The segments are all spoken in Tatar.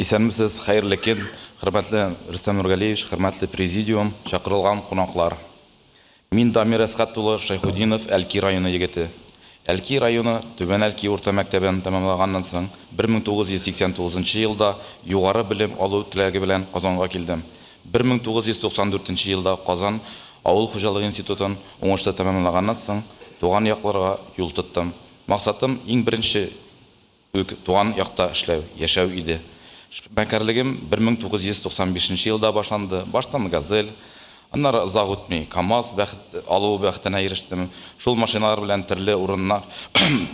Исәнмесез, хәерле көн, хөрмәтле Рөстәм Нургалиевич, хөрмәтле президиум, чакырылган кунаклар. Мин Дамир Әсхәт улы Шәйхутдинов, Әлки районы егете. Әлки районы Түбән Әлки урта мәктәбен тәмамлаганнан соң, 1989 елда югары белем алу теләге белән Казанга килдем. 1994 елда Казан авыл хуҗалыгы институтын уңышлы тәмамлаганнан соң, туган якларга юл тоттым. Максатым, иң беренче үк туган якта эшләү, яшәү иде. Эшмәкәрлегем 1995 нче елда башланды. Баштан Газель, аннары озак үтми КАМАЗ бәхет алу бәхетенә ирештем. Шул машиналар белән төрле урыннар,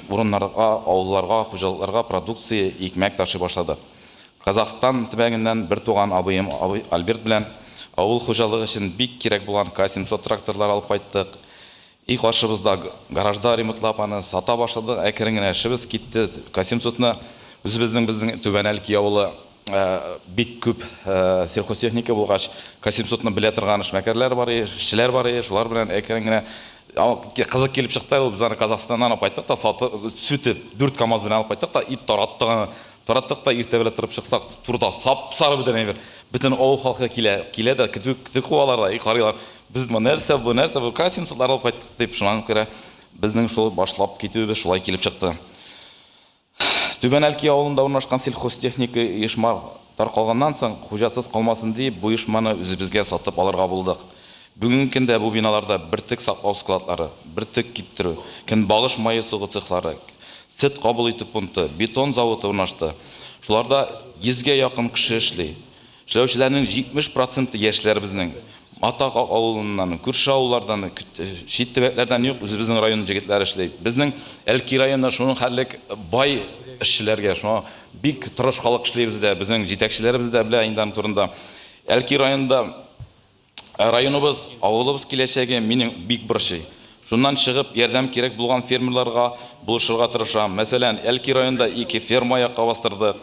урыннарга, авылларга, хуҗалыкларга продукция, икмәк ташый башладык. Казахстан төбәгеннән бертуган абыем Альберт белән авыл хуҗалыгы өчен бик кирәк булган К-700 тракторлар алып кайттык. И каршыбызда гаражда ремонтлап аны сата башладык. Әкрен генә эшебез китте. К-700-ны үзебезнең безнең Түбән Әлки авылы бик күп сельхозтехника булгач, К-700-ны белә торган эшмәкәрләр бар иде, эшчеләр бар иде. Шулар белән әкрен генә кызык килеп чыкты әле ул. Без аны Казахстаннан алып кайттык та, сатып, сүтеп, дүрт КАМАЗ белән алып кайттык та и тараттык аны. Тараттык та иртә белән торып чыксак, турыда сап-сары бөтен әйбер. Бөтен авыл халкы килә, килә дә көтү, көтү куалар да и карыйлар. Без бу нәрсә, бу нәрсә, бу К-700-лар алып кайттык дип, шуңа күрә безнең шул башлап китүебез шулай килеп чыкты. Түбән Әлки авылында урнашкан Сельхозтехника оешма таркалганнан соң, хуҗасыз калмасын диеп, бу оешманы үзебезгә сатып алырга булдык. Бүгенге көндә бу биналарда бөртек саклау складлары, бөртек киптерү, көнбагыш мае сугу цехлары, сөт кабул итү пункты, бетон заводы урнашты. Шуларда йөзгә якын кеше эшли. Эшләүчеләрнең 70 проценты яшьләр безнең. Матак авылыннан, күрше авыллардан, чит төбәкләрдән юк, үзебезнең район җегетләре эшли. Безнең Әлки районы шуның хәтлек бай эшчеләргә, шуңа бик тырыш халык эшли бездә, безнең җитәкчеләребез дә белә инде аның турында. Әлки районында Районыбыз, авылыбыз киләчәге мине бик борчый. Шуннан чыгып, ярдәм кирәк булган фермерларга булышырга тырышам. Мәсәлән, Әлки районында ике ферма аякка бастырдык.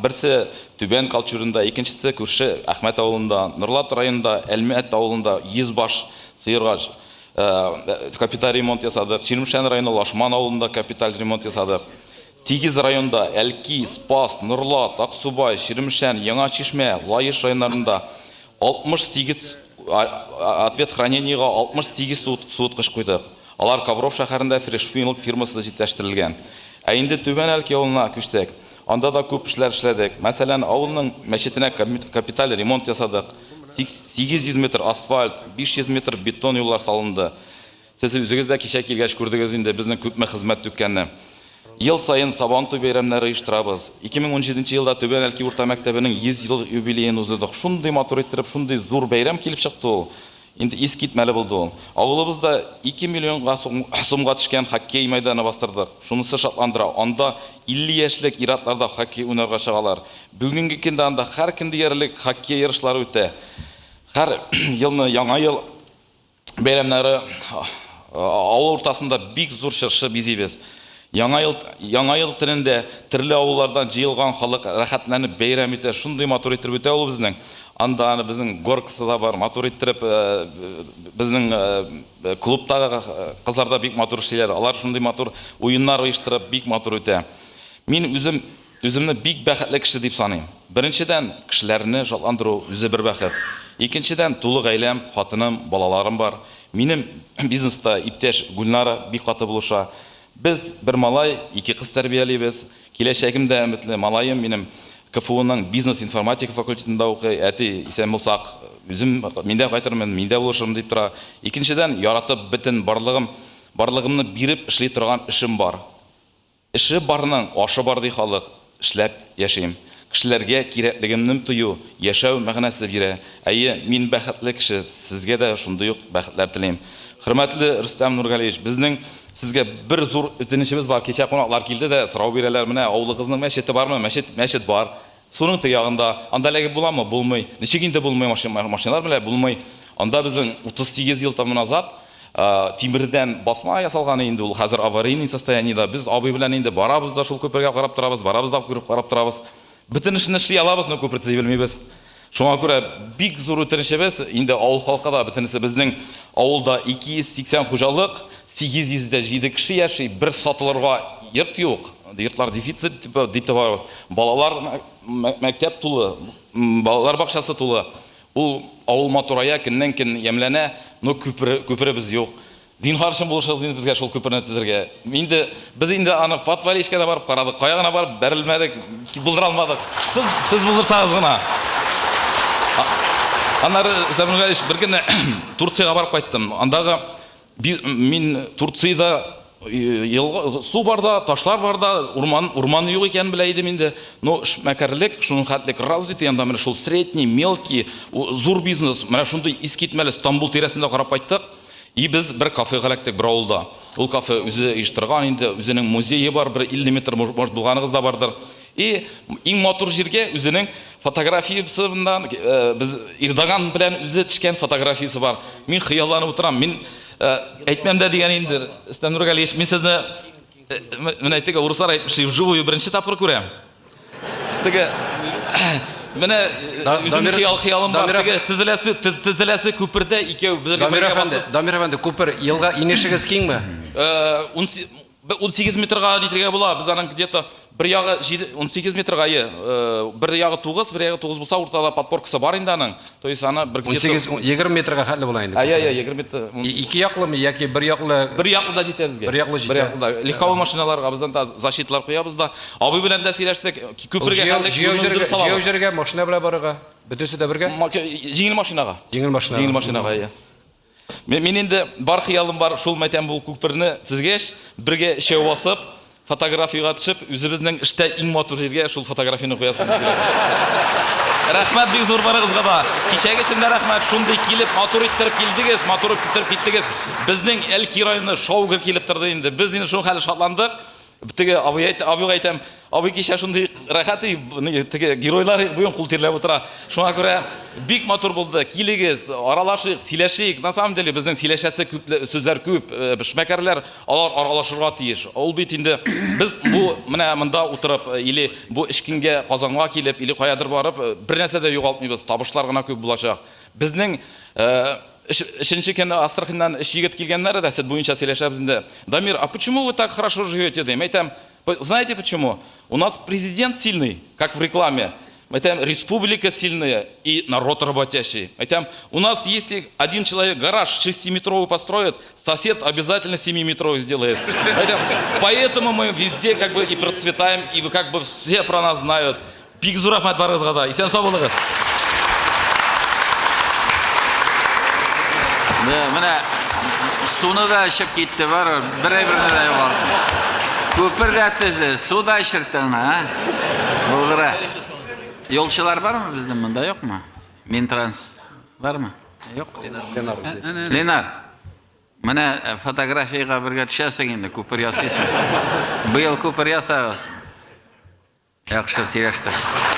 Берсе Түбән Калчуринда, икенчесе күрше Әхмәт авылында. Норлат районында Әлмәт авылында 100 баш сыерга капиталь ремонт ясадык. Чирмешән районы Лашман авылында капиталь ремонт ясадык. Сигез районда, Әлки, Спас, Норлат, Аксубай, Чирмешән, Яңа Чишмә, Лаеш районнарында 68 ответ хранениега 68 суыткыч куйдык. Алар Ковров шәһәрендә Фрешмилк фирмасында җитештерелгән. Ә инде Түбән Әлки авылына күчсәк, анда да күп эшләр эшләдек. Мәсәлән, авылның мәчетенә капиталь ремонт ясадык. 800 метр асфальт, 500 метр бетон юллар салынды. Сез үзегез дә кичә килгәч күрдегез инде безнең күпме хезмәт түккәнне. Ел саен Сабантуй бәйрәмнәре оештырабыз. 2017 елда Түбән Әлки урта мәктәбенең 100 еллык юбилеен уздырдык. Шундый матур иттереп, шундый зур бәйрәм килеп чыкты ул. Инде искитмәле булды ул. Авылыбызда 2 миллионга сумга төшкән хоккей мәйданы бастырдык. Шунысы шатландыра, анда 50 яшьлек ир-атлар да хоккей уйнарга чыгалар. Бүгенге көндә анда һәр көн диярлек хоккей ярышлары үтә. Һәр елны Яңа ел бәйрәмнәре авыл уртасында бик зур чыршы бизибез. Яңа ел, яңа ел төнендә төрле авыллардан җыелган халык рәхәтләнеп бәйрәм итә. Шундый матур иттереп үтә ул безнең. Анда аны безнең горкасы да бар, матур иттереп безнең клубтагы кызлар да бик матур эшлиләр. Алар шундый матур уеннар оештырып, бик матур үтә. Мин үзем Үземне бик бәхетле кеше дип саныйм. Беренчедән, кешеләрне шатландыру үзе бер бәхет. Икенчедән, тулы гаиләм, хатыным, балаларым бар. Минем бизнеста иптәш Гөлнара бик каты булыша. Без бер малай, ике кыз тәрбиялибез. Киләчәгем дә өметле. Малаем минем КФУның бизнес-информатика факультетында укый. Әти, исән булсак, үзем, мин дә кайтырмын, мин дә булышырмын, дип тора. Икенчедән, яратып, бөтен барлыгым, барлыгымны биреп эшли торган эшем бар. Эше барның ашы бар, ди халык. Эшләп яшим. Кешеләргә кирәклегемне тою, яшәү мәгънәсе бирә. Әйе, мин бәхетле кеше, сезгә дә шундый ук бәхетләр телим. Хөрмәтле Рөстәм Нургалиевич, безнең сезгә бер зур үтенечебез бар. Кичә кунаклар килде дә, сорау бирәләр, менә авылыгызның мәчете бармы? Мәчет, мәчет бар. Суның теге ягында. Анда эләгеп буламы? Булмый. Ничек инде булмый, машиналар белән булмый. Анда безнең 38 ел тому назад тимердән басма ясалган инде ул хәзер аварийный состояниедә. Без абый белән инде барабыз да шул күпергә карап торабыз, барабыз да күреп карап торабыз. Бөтен эшне эшли алабыз, но күпер төзи белмибез. Шуңа күрә бик зур үтенечебез, инде авыл халкы да бөтенесе безнең авылда 280 хуҗалык, 807 кеше яши, бер сатылырга йорт юк. Йортлар дефицит дип дип табабыз. Балалар мәктәп тулы, балалар бакчасы тулы. Ул авыл матурая, көннән-көн ямьләнә, но күпер, күперебез юк. Зинһар өчен булышыгыз инде безгә шул күперне төзергә. Инде без инде аны Фатвалишкә дә барып карадык, кая гына барып бәрелмәдек, булдыра алмадык. Сез, сез булдырсагыз гына. Аннары, Сәмигуллаевич, бер көнне Турциягә барып кайттым. Андагы мин Турциядә елга, су бар да, ташлар бар да, урман, урман юк икәнен белә идем инде. Но эшмәкәрлек шуның хәтлек развитый, анда менә шул средний, мелкий, зур бизнес, менә шундый искитмәле Стамбул тирәсендә карап кайттык. И без бер кафега эләктек бер авылда. Ул кафе үзе оештырган инде, үзенең музее бар, бер 50 метр, может, булганыгыз да бардыр. И иң матур җиргә үзенең фотографиясеннән э, без Эрдоган белән үзе төшкән фотографиясе бар. Мин хыялланып утырам. Мин э, әйтмәм дә дигән инде, Рөстәм Нургалиевич, мин сезне э, менә теге урыслар әйтмешли, вживую беренче тапкыр күрәм. Теге менә үземнең хыял хыялым бар. Теге төзеләсе төзеләсе күпердә икәү бергә Дамир әфәнде, Дамир әфәнде, күпер елга инешегез киңме? 18 метрга нитергә була. Без аның где-то бер ягы 18 метрга, е, бер ягы 9, бер ягы 9 булса, уртада подпоркасы бар инде аның. То есть аны бер где-то 18 20 метрга хәтле була инде. Ая, я, 20 метр. Ике яклымы яки бер яклы? Бер яклы да җитә безгә. Бер яклы җитә. Бер яклы да. Легковой машиналарга без анда защиталар куябыз да. Абый белән дә сөйләштек. Күпергә хәтле җәяү җиргә машина белән барырга. Бөтенесе дә бергә? Җиңел машинага. Җиңел машинага. Җиңел машинага, иә. Мин инде бар хыялым бар, шул мәйтәм бу күперне төзгәч, бергә өчәү басып, фотографиягә төшеп, үзебезнең эштә иң матур җиргә шул фотографияне куясым килә. Рәхмәт бик зур барыгызга да. Кичәге өчен дә рәхмәт. Шундый килеп, матур иттереп килдегез, матур иттереп киттегез. Безнең Әлки районы шау-гөр килеп торды инде. Без инде шул хәле шатландык. Теге абый әйт, абыйга әйтәм, абый кичә шундый рәхәт, теге геройлар бүген кул тирләп утыра. Шуңа күрә бик матур булды. Килегез, аралашыйк, сөйләшик. На самом деле безнең сөйләшәсе күп сүзләр күп. Э, эшмәкәрләр алар аралашырга тиеш. Ул бит инде без бу менә монда утырып э, или бу эшкингә Казанга килеп, или каядыр барып, э, бер нәрсә дә югалтмыйбыз. Табышлар гына күп булачак. Безнең Өченче көнне Астраханьнан өч егет килгәннәр дә, сөт буенча сөйләшәбез инде. Дамир, а почему вы так хорошо живете, дим. Әйтәм, знаете почему? У нас президент сильный, как в рекламе. Әйтәм, республика сильная и народ работящий. Әйтәм, у нас если один человек гараж 6-метровый построит, сосед обязательно 7-метровый сделает. Әйтәм, поэтому мы везде как бы и процветаем, и вы как бы все про нас знают. Бик зур рәхмәт барыгызга да. Исән сау булыгыз. Менә суны да эчеп китте бар, бер әйберне дә югалтмый. Күпер дә төзе, су да эчертте аны, а? Булдыра. Юлчылар бармы безнең монда, юкмы? Минтранс бармы? Юк. Ленар здесь. Ленар. Менә э, фотографиягә бергә төшәсең инде, күпер ясыйсың. Быел күпер ясагыз. Яхшы сөйләштек.